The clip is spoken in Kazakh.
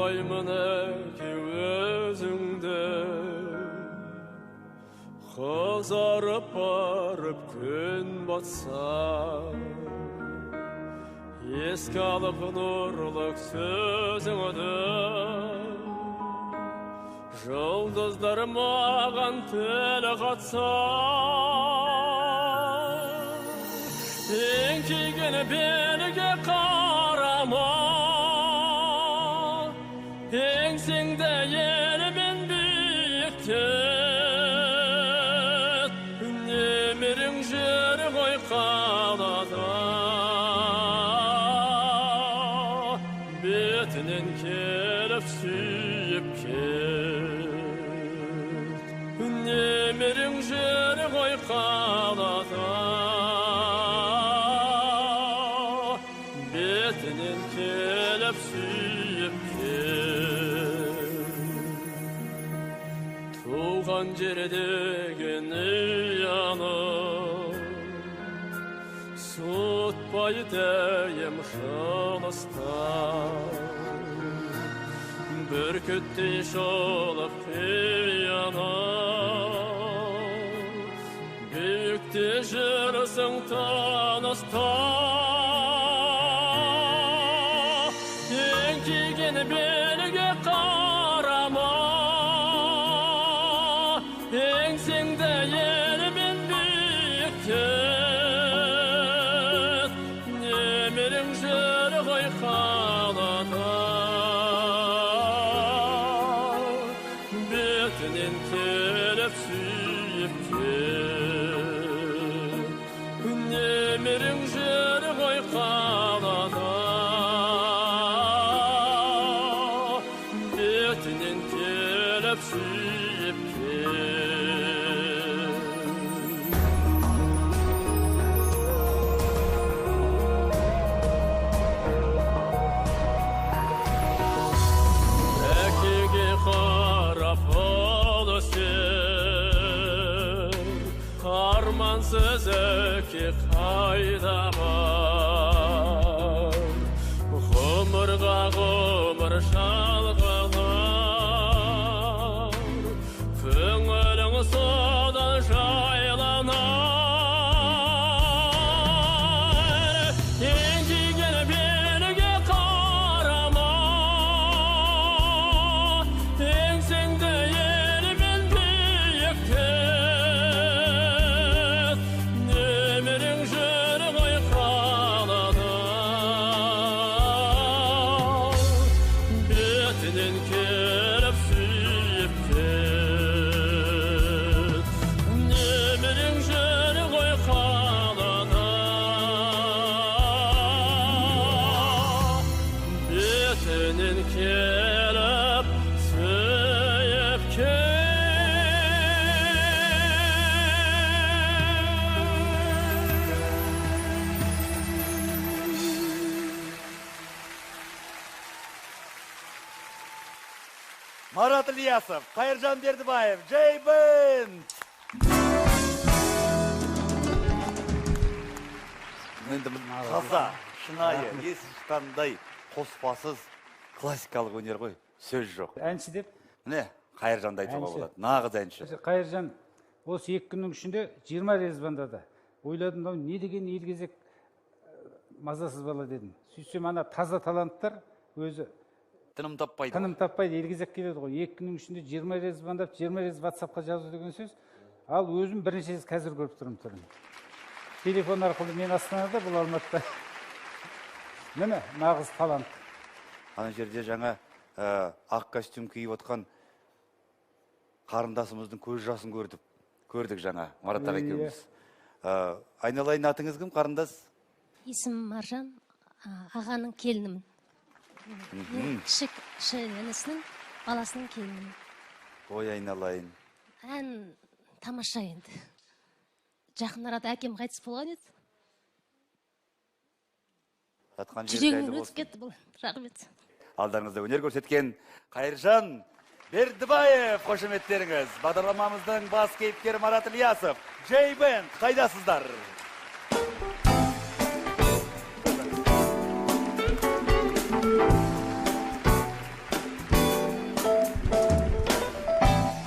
Ұмытпаймын әке өзіңді, қызарып барып күн батса, еске алып нұрлы сөзіңді, жұлдыздар маған тіл қатса, еңкейген белге қарама, еңсеңді елмен биіктет, немерең жүр ғой қалада, бетінен келіп сүйіп кет, немерең жүр ғой қалада, бетінен келіп сүйіп кет. Туған жер деген ұяны суытпай дәйім жылыста, бүркіттей шолып қияны, биікте жүрсің тыныста, еңкейген белге қарама, еңсеңді елмен биіктет, немерең жүр ғой қалада, бетінен келіп сүйіп кет, немерең жүр ғой қалада, бетінен келіп сүйіп кет. Әкеге қарап ұлы сен, армансыз әке қайда бар, ғұмырға ғұмыр жалғанар, көңілің содан жайланар, еңкейген белге қарама, еңсеңді елмен биіктет, немерең жүр ғой қалада, бетінен келіп сүйіп кет, немерең жүр ғой қалада, бетінен келіп сүйіп кет. Марат Ильясов, Қайыржан Бердібаев, Джей Бенд. Енді таза, шынайы, ешқандай қоспасыз классикалық өнер ғой, сөз жоқ. Әнші деп? Міне, Қайыржанды айтуға Әнші. болады, нағыз әнші. Қайыржан осы 2 күннің ішінде 20 рет звондады. Ойладым, мынау не деген елгезек мазасыз бала дедім. Сөйтсем ана таза таланттар өзі тыным таппайды. Тыным таппайды, елгезек келеді ғой. 2 күннің ішінде 20 рет звондап, 20 рет WhatsAppқа жазу деген сөз. Ал өзім бірінші рет қазір көріп тұрмын түрін. Телефон арқылы мен Астанада, бұл Алматыда. Міне, нағыз талант. Ана жерде жаңа ақ костюм киіп отқан қарындасымыздың көз жасын көрдік жаңа, Марат аға екеуміз. Айналайын, атыңыз кім, қарындас? Есімім Маржан, ағаның келінімін. Кіші інісінің баласының келінімін. Ой, айналайын. Ән тамаша енді. Жақын арада әкем қайтыс болған еді. Жатқан жері Жүрегімнен жайлы өтіп болсын. кетті бұл. Рахмет. Алдарыңызда өнер көрсеткен Қайыржан Бердібаев, қошеметтеріңіз. Бағдарламамыздың бас кейіпкері Марат Ильясов. Джей Бенд, қайдасыздар?